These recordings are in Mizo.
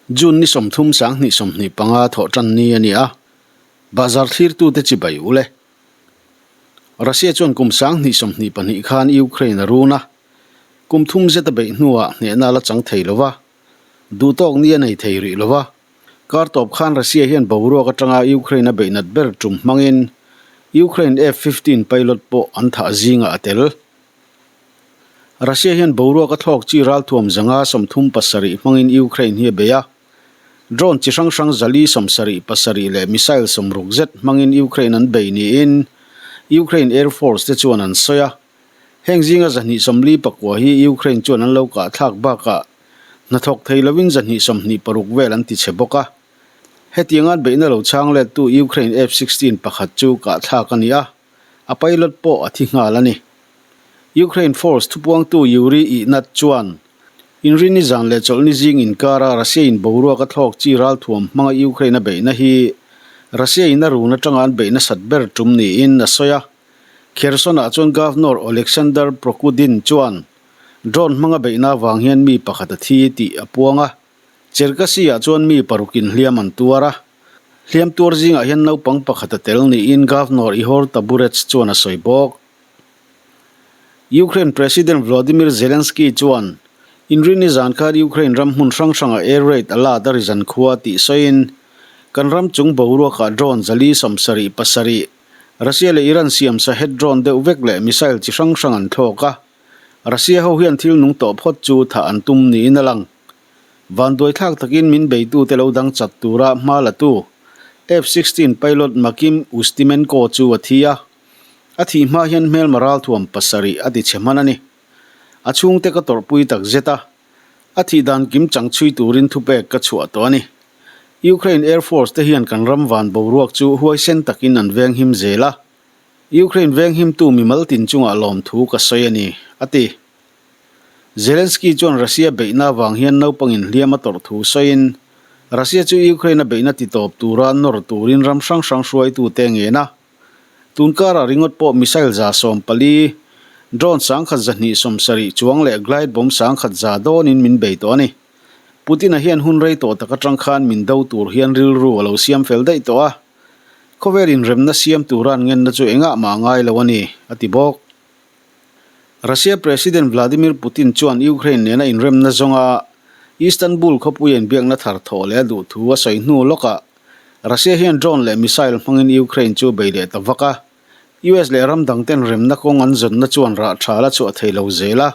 June ni 30 2025 thawh tan ni a ni a, Bazar thlirtute chibai u le. Russia chuan kum 2022 khan Ukraine a run a, kum thum zet a beih hnuah hnehna a la chang thei lo va, duhtawk ni a nei thei rih lo va. Kar tawp khan Russia hian boruak atanga Ukraine a beih nat ber tum hmangin Ukraine F-15 pilot pawh an thah zingah a tel. Russia hian boruak a thlawk chi ralthuam zanga 37 hmangin Ukraine hi a bei a. Drone chi hrang hrang 477 leh missile 60 zet hmangin Ukraine an bei niin Ukraine Air Force te chuan an sawi a. Heng zinga 249 hi Ukraine chuan an lo kah thlak bakah hnathawk thei lovin 226 vel an ti chhe bawk a. Hetianga beihna lo chhang lettu Ukraine F-16 pakhat chu kah thlak a ni a. A pilot pawh a thi nghal a ni. Ukraine force thupuangtu Yuriy Ihnat chuan, Inrinni zan leh chawlhni zing inkara Russia in boruak a thlawk chi ralthuam hmanga Ukraine a beihna hi Russia in a run atanga an beih nasat ber tum niin a sawi a. Kherson-ah chuan Governor Oleksandr Prokudin chuan drone hmanga beihna avang hian mi pakhat a thi tih a puang a. Cherkasy-ah chuan mi parukin hliam an tuar a. Hliam tuar zingah hian naupang pakhat a tel niin Governor Ihor Taburets chuan a sawi bawk. Ukraine President Volodymyr Zelensky chuan Inrinni zan khan Ukraine ram hmun hrang hrangah air raid a lat a ri zan khua tih sawiin, Kan ram chung boruakah drone 477, Russia leh Iran siam Shahed drone deuh vek leh missile chi hrang hrang an thlawk a. Russia ho hian thil nung tawh phawt chu thah an tum niin a lang. Vanduai thlak takin min beitute lo dang chat tura hma latu F-16 pilot Makim Ustimenko chu a thi a. A thih hma hian hmelma ralthuam pasarih a ti chhe hman a ni. A chhungte ka tawrhpui tak zet a, a thih dan kim chang chhui turin thupek ka chhuah tawh a ni. Ukraine Air Force te hian kan ram van boruak chu huaisen takin an venghim zel a. Ukraine venghimtu mimal tin chungah lawmthu ka sawi a ni, a ti. Zelensky chuan Russia beihna avang hian naupangin hliam a tawrh thu sawiin, Russia chu Ukraine a beihna titawp tura nawr turin ram hrang hrang hruaitute ngen a. Tun karah ringawt pawh missile 140, drone 1270 chuang leh glide bomb 10,000 dawnin min bei tawh a ni. Putin-a hian hun rei tawh tak atang khan min do tur hian rilru a lo siam fel daih tawh a. Khawvel inremna siam tura an ngenna chu engah mah a ngai lo a ni, a ti bawk. Russia President Vladimir Putin chuan Ukraine nena inremna zawnga Istanbul khawpui inbiakna thar thawh leh a duh thu a sawi hnu lawkah Russia hian drone leh missile hmangin Ukraine chu bei leh ta vak a, US leh ram dangten remna kawng an zawnna chuan rah tha la chhuah thei lo zel a,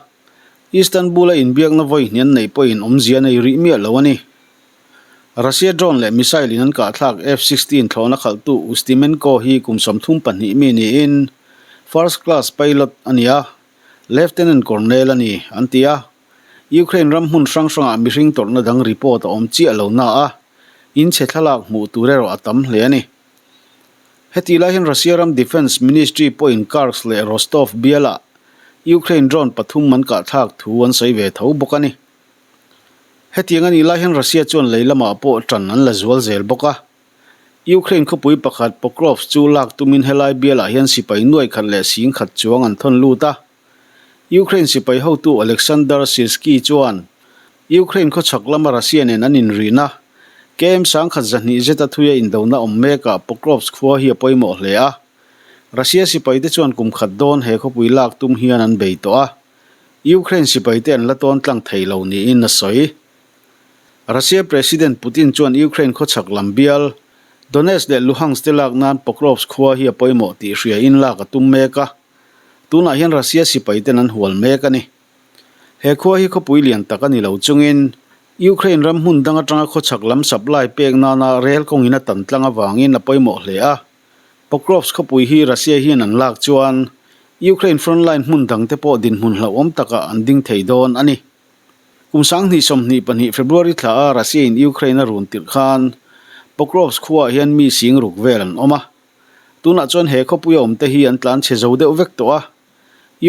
Istanbul-a inbiakna vawi hnian neih pawhin awmzia nei rih miah lo a ni. Russia drone leh missile in an kahthlak F-16 thlawhna khalhtu Ustimenko hi kum 32 mi niin first class pilot a ni a, Lieutenant Colonel a ni, an ti a. Ukraine ram hmun hrang hrangah mihring tawrhna dang report a awm chiah lo na a, in chhe thlalak hmuh tur erawh a tam hle a ni. Hetih lai hian Russia ram Defence Ministry pawhin Kursk leh Rostov bialah Ukraine drone pathum an kahthlak thu an sawi ve tho bawk a ni. Hetiang a nih lai hian Russia chuan lei lamah pawh ṭan an la zual zel bawk a. Ukraine khawpui pakhat Pokrovsk chu lak tumin helai bialah hian sipai nuai khat leh sing khat chuang an thawn lut a. Ukraine sipai hotu Oleksandr Syrskyi chuan Ukraine khawchhak lama Russia nen an inrin a, KM 1200 zeta thuia indona awm mekah Pokrovsk khua hi a pawimawh hle a. Russia sipaite chuan kum khat dawn he khawpui lak tum hian an bei tawh a. Ukraine sipaite an la tawn tlang thei lo niin a sawi. Russia President Putin chuan Ukraine khawchhak lam bial, Donetsk leh Luhansk te lak nan Pokrovsk khua hi a pawimawh tih hriain lak a tum mek a. Tunah hian Russia sipaiten an hual mek a ni. He khua hi khawpui lian tak a ni lo chungin Ukraine ram hmun dang atanga khawchhak lam supply pek nana rel kawngin a tan tlang avangin a pawimawh hle a. Pokrovsk khawpui hi Russia hian an lak chuan Ukraine frontline hmun dangte pawh dinhmun hlauhawm takah an ding thei dawn a ni. Kum 2022 February thla a Russia in Ukraine a run tirh khan Pokrovsk khuaah hian mi sing ruk vel an awm a. Tunah chuan he khawpui a awmte hi an tlan chhe zo deuh vek tawh a,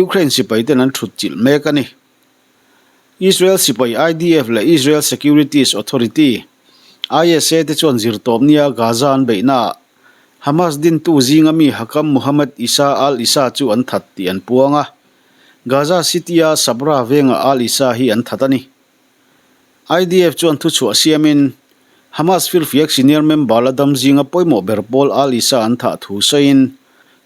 Ukraine sipaiten an thut chilh mek a ni. Israel sipai IDF leh Israel Securities Authority, ISA, te chuan zirtawp nia Gaza an beihnaah Hamas dintu zinga mi Hakam Mohammed Issa al-Issa chu an that tih an puang a. Gaza City-a Sabra vengah al-Issa hi an that a ni. IDF chuan thuchhuah siamin, Hamas firfiak senior member la dam zinga pawimawh ber pawl Al-Issa an thah thu sawiin,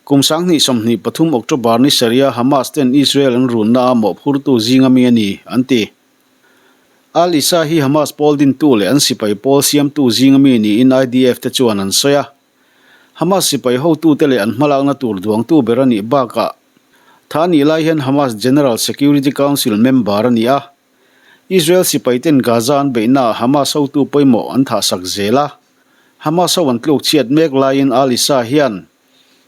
kum 2023 October ni sarih-a Hamas ten Israel an runna a mawhphurtu zinga mi a ni, an ti. Al-Issa hi Hamas pawl dintu leh an sipai pawl siamtu zinga mi niin IDF te chuan an sawi a. Hamas sipai hotute leh an hmalakna tur duangtu ber a nih bakah, tha nih lai hian Hamas General Security Council member a ni a. Israel sipaiten Gaza an beihnaah Hamas hotu pawimawh an thahsak zel a. Hamas ho an tluk chhiat mek laiin Al-Issa hian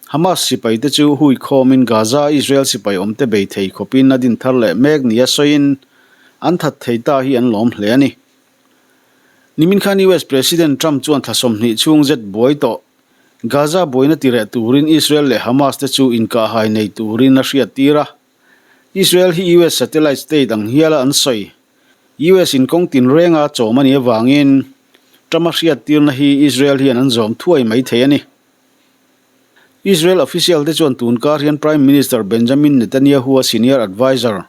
Hamas sipaite chu hui khawmin Gaza Israel sipai awmte bei thei khawpin a din thar leh mek nia sawiin an that thei ta hi an lawm hle a ni. Nimin khan US President Trump chuan thla 20 chhung zet buai tawh Gaza buaina tireh turin Israel leh Hamas te chu inkahhai nei turin a hriat tir a. Israel hi US satellite state ang hiala an sawi. US in kawng tinrenga chawm a nih avangin Trump a hriat tirna hi Israel hian an zawm thuai mai thei a ni. Israel official te chuan tun kar hian Prime Minister Benjamin Netanyahu-a senior adviser,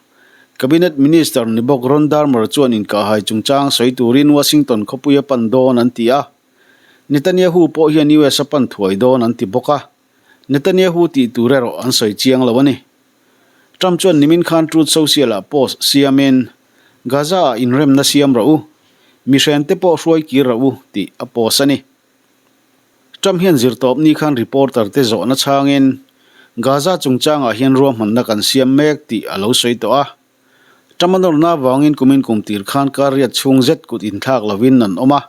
Cabinet Minister ni bawk Ron Dermer chuan inkahhai chungchang sawi turin Washington khawpui a pan dawn an ti a. Netanyahu pawh hian US a pan thuai dawn an ti bawk a. Netanyahu tih tur erawh an sawi chiang lo a ni. Trump chuan nimin khan Truth Social-ah post siamin, Gaza-ah inremna siam rawh u, mihrente pawh hruai kir rawh u tih a post a ni. Trump hian zirtawpni khan reporter te zawhna chhangin Gaza chungchangah hian ruahmanna kan siam mek tih a lo sawi tawh a. Trump a nawrna avangin kumin kum tir khan kar riat chhung zet kut inthlak lovin an awm a.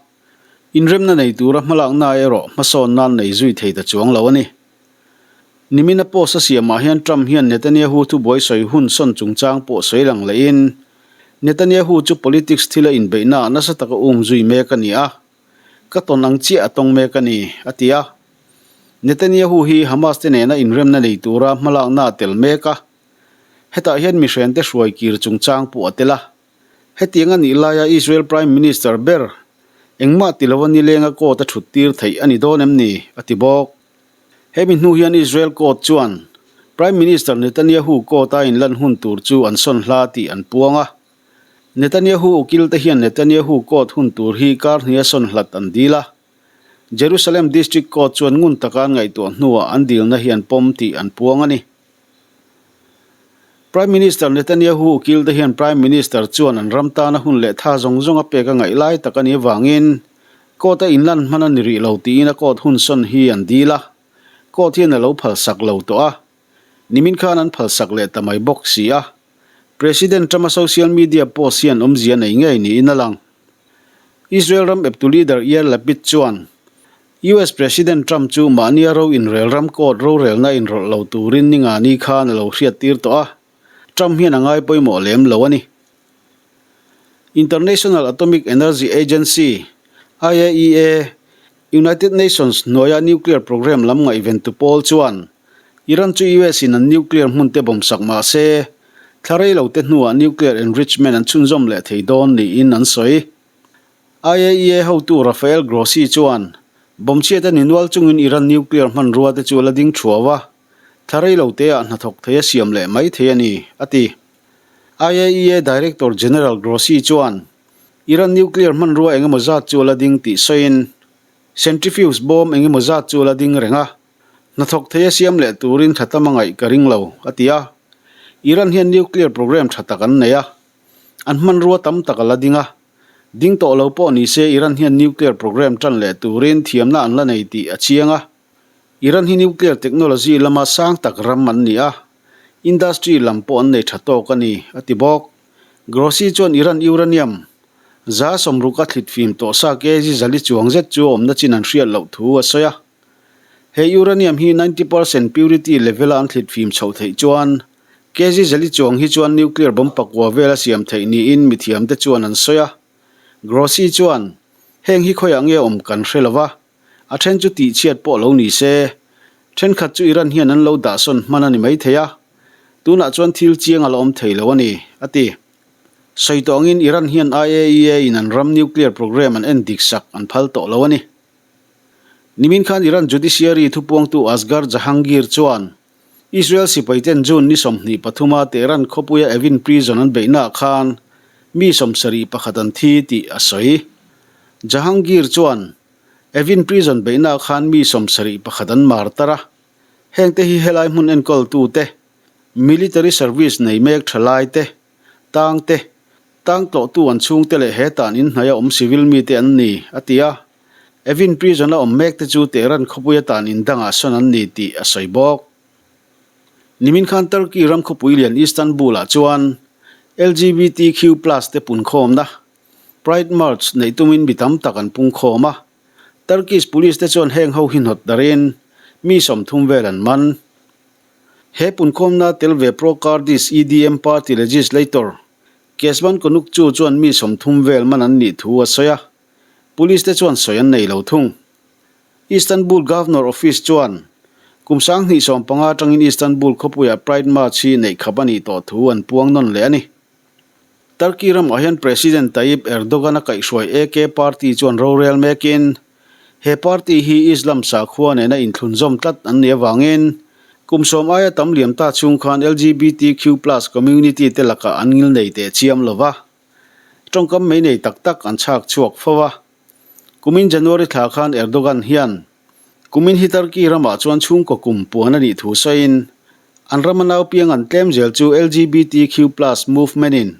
Inremna nei tura hmalakna erawh hmasawn nan nei zui thei ta chuang lo a ni. Nimina post a siamah hian Trump hian Netanyahu thubuai sawi hun sawn chungchang pawh sawi lang lehin Netanyahu chu politics thila inbeihnaah nasa taka um zui mek a ni a. Ka tawn ang chiah a tawng mek a ni, a ti a. Netanyahu hi Hamas te nena inremna nei tura hmalakna a tel mek a. Hetah hian mihrente hruai kir chungchang pawh a tel a. Hetiang a nih laia Israel Prime Minister ber engmah ti lova nilenga court a thut tir theih a ni dawn em ni? a ti bawk. Hemi hnu hian Israel court chuan Prime Minister Netanyahu court a inlan hun tur chu an sawn hla tih an puang a. Netanyahu ukil te hian Netanyahu court hun tur hi kar hnia sawn hlat an dil a. Jerusalem District Court chuan ngun taka an ngaihtuah hnuah an dilna hi an pawm tih an puang a ni. Prime Minister Netanyahu ukil te hian Prime Minister chuan an ram tana hun leh tha zawng zawng a pek a ngaih lai tak a nih avangin court a inlan hman a ni rih lo tiin a court hun sawn hi an dil a. Court hian a lo phalsak lo tawh a. Nimin khan an phalsak leh ta mai bawk si a. President Trump-a social media post hian awmzia nei ngei niin a lang. Israel ram eptu leader Yair Lapid chuan US President Trump chu mahnia ro inrel ram court rorelna inrawlh lo turin ningani khan a lo hriattir tawh a, Trump hian a ngai pawimawh lem lo a ni. International Atomic Energy Agency, IAEA, United Nations hnuaia nuclear program lam ngaihventu pawl chuan Iran chu US in an nuclear hmun te bawm sak mah se, thla rei lo te hnuah nuclear enrichment an chhunzawm leh thei dawn niin an sawi. IAEA hotu Rafael Grossi chuan, Bomb chhiat a ni nual chungin Iran nuclear hmanrua te chu a la ding thuau a, thla rei lo te ah hnathawk thei a siam leh mai thei a ni, a ti. IAEA Director General Grossi chuan, Iran nuclear hmanrua engemaw zat chu a la ding tih sawiin, Centrifuge bawm engemaw zat chu a la ding reng a, hnathawk thei a siam leh turin tha tam a ngaih ka ring lo, a ti a. Iran hian nuclear program tha tak an nei a, an hmanrua tam tak a la ding a. Ding tawh lo pawh ni se Iran hian nuclear program tan leh turin thiamna an la nei tih a chiang a. Iran hi nuclear technology lama sang tak ram an ni a, industry lam pawh an nei tha tawk a ni, a ti bawk. Grossi chuan Iran uranium 60% a thlit fim tawh sa kg 400 chuang zet chu a awmna chin an hriat loh thu a sawi a. He uranium hi 90% purity level-a an thlit fim chhoh theih chuan kg 400 chuang hi chuan nuclear bomb pakua vel a siam theih niin mithiamte chuan an sawi a. Grossi chuan, Heng hi khawiah nge awm kan hre lo va, A then chu tihchhiat pawh lo ni se, thenkhat chu Iran hian an lo dahsawn hman a ni mai thei a, tunah chuan thil chiang a la awm thei lo a ni, a ti. Sawi tawh angin Iran hian IAEA in an ram nuclear program an en dik sak an phal tawh lo a ni. Nimin khan Iran Judiciary thupuangtu Asghar Jahangir chuan Israel sipaiten June ni 23 a Tehran khawpuia Evin prison an beihnaah khan mi 71 an thi tih a sawi. Jahangir chuan, Evin prison beihnaah khan mi 71 an mar tar a, hengte hi helai hmun enkawltute, military service nei mek tha lai te, tang te, tang tlawhtu an chhungte leh he tan inhnaia awm civil mite an ni, a ti a. Evin prison a awm mekte chu Tehran khawpui atan indangah sawn an ni tih a sawi bawk. Nimin khan Turkey ram khawpui lian Istanbul-ah chuan LGBTQ plus te punkhawmna Pride March neih tumin mi tam tak an pungkhawm a. Turkish police te chuan heng ho hi hnawt darin mi 30 vel an man. He punkhawmna tel ve pro-Kurdish EDM party legislator Kezban Konukcu chuan mi 30 vel man an nih thu a sawi a, police te chuan sawi an nei lo thung. Istanbul Governor Office chuan kum 2015 atangin Istanbul khawpuiah Pride March hi neih khap a nih tawh thu an puang nawn leh a ni. Turkey ramah hian President Tayyip Erdogan a kaihhruai AK Party chuan rorel mekin he party hi Islam sakhua nena inthlunzawm tlat an nih avangin kum 10 aia tam liam ta chhung khan LGBTQ plus community te lakah an ngil nei teh chiam lova tawngkam mai nei tak tak an chhak chhuak fo a. Kumin January thla khan Erdogan hian kumin hi Turkey ramah chuan chhungkaw kum puan a nih thu sawiin an rama naupiang an tlem zel chu LGBTQ plus movement in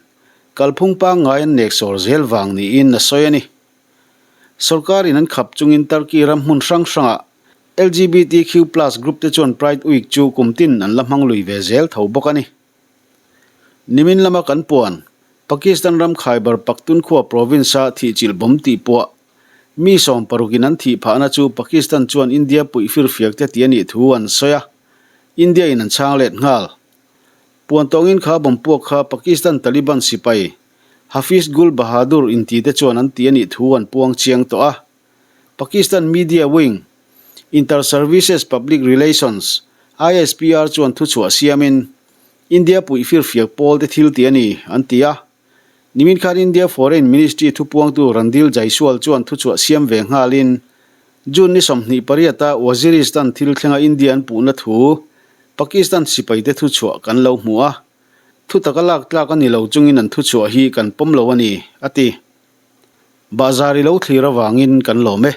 kalphung pangngai an nek sawr zel vang niin a sawi a ni. Sorkarin an khap chungin Turkey ram hmun hrang hrangah LGBTQ plus group te chuan Pride Week chu kum tin an la hmang lui ve zel tho bawk a ni. Nimin lama kan puan, Pakistan ram Khyber Pakhtunkhwa province-a thihchilh bomb tih puah, mi 60 in an thih phahna chu Pakistan chuan India puih firfiak te tih a nih thu an sawi a, India in an chhang let nghal. Puan tawngin kha bomb puak kha Pakistan Taliban sipai Hafiz Gul Bahadur inti te chuan an tih a nih thu an puang chiang tawh a. Pakistan media wing, Inter-Services Public Relations, ISPR, chuan thuchhuah siamin, India puih firfiak pawl te thil tih a ni, an ti a. Nimin khan India Foreign Ministry thupuangtu Randhir Jaiswal chuan thuchhuah siam ve nghalin, June ni 28 a Waziristan thil thlenga India an puhna thu Pakistan sipaite thuchhuah kan lo hmu a, thu taka lak tlak a ni lo chungin an thuchhuah hi kan pawm lo a ni, a ti. Bahzar i lo thlir avangin kan lawm e.